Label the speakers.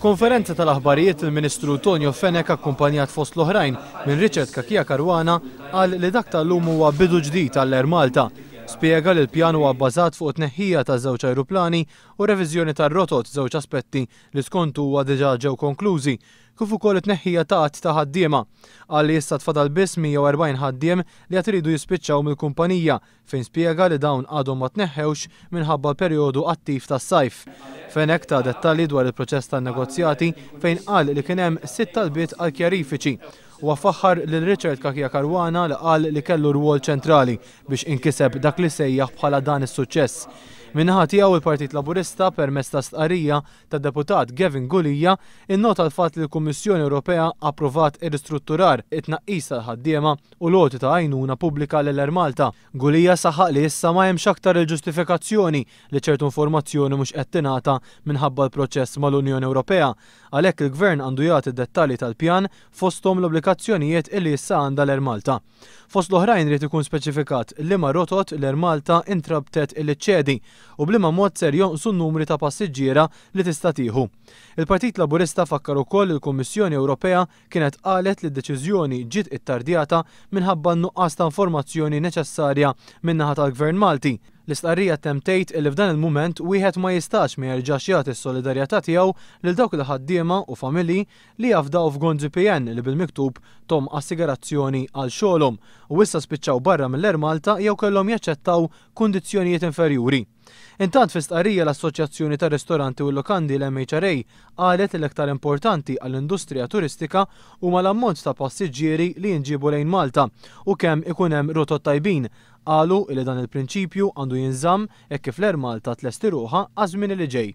Speaker 1: F'konferenza tal-aħbarijiet il-Ministru Tonio Fenech akkumpanjat fost l-oħrajn minn Richard Cachia Caruana qal li dak tal-lum huwa bidu ġdid għall-Air Malta. Spjega li l-pjan huwa bbażat fuq it-tneħħija ta' żewġ ajruplani u reviżjoni tar-rotot, żewġ aspetti li skont huwa diġà ġew konklużi, kif ukoll it-tneħħija ta' għadd ta' ħaddiema. Qal li issa tfadal biss 140 ħaddiem li għad iridu jispiċċaw mill-kumpanija fejn spjega li dawn għadhom ma tneħħewx minħabba l-perjodu attiv tas-sajf. Fenech ta dettalji dwar il-proċess tan-negozjati fejn qal li kien hemm sitt talbiet għal kjarifiċi. Huwa faħħar lil Richard Cachia Caruana li qal li kellu rwol ċentrali biex inkiseb dak li sejjaħ bħala dan is-suċċess. Min-naħa tiegħu il-Partit Laburista permezz ta' stqarrija tad-Deputat Gavin Gulia innota l-fatt li l-Kummissjoni Ewropea approvat ir-ristrutturar, it-tnaqqis tal-ħaddiema u l-għoti ta' għajnuna pubblika lil Air Malta. Gulia saħaq li issa ma hemmx aktar il-ġustifikazzjoni li ċertu informazzjoni mhux qed tingħata minħabba l-proċess mal-Unjoni Ewropea. Għalhekk il-Gvern għandu jagħti d-dettalji tal-pjan fosthom l-obbligazzjonijiet illi issa għandha l-Air Malta. Fost l-oħrajn ried ikun speċifikat liema rotot l-Air Malta intrabtet illi ċċedi u b'liema mod ser jonqsu n-numri ta' passiġġiera li tista' tieħu. Il-Partit Laburista fakkar ukoll li l-Kummissjoni Ewropea kienet qalet li d-deċiżjoni ġiet ittardjata minħabba n-nuqqas ta' informazzjoni neċessarja min-naħa tal-Gvern Malti. L-istqarrija ttemm tgħid illi f'dan il-mument wieħed ma jistax ma jerġax jagħti s-solidarjetà tiegħu lil dawk il-ħaddiema u familji li jafdaw f'Gonzi PN li bil-miktub thom assigarazzjoni għal xogħolhom u issa spiċċaw barra mill-Air Malta jew kellhom jaċċettaw kundizzjonijiet inferjuri. Intant fi stqarrija l-Assoċjazzjoni tar-Ristoranti u l-Lukandi l-MHRA qalet li l-iktar importanti għall-industrija turistika huma l-ammont ta' passiġġieri li jinġiebu lejn Malta u kemm ikun hemm rotot tajbin. Qalu li dan il-prinċipju għandu jinżamm hekk kif l-Air Malta tlesti ruħha għaż-żmien li ġej.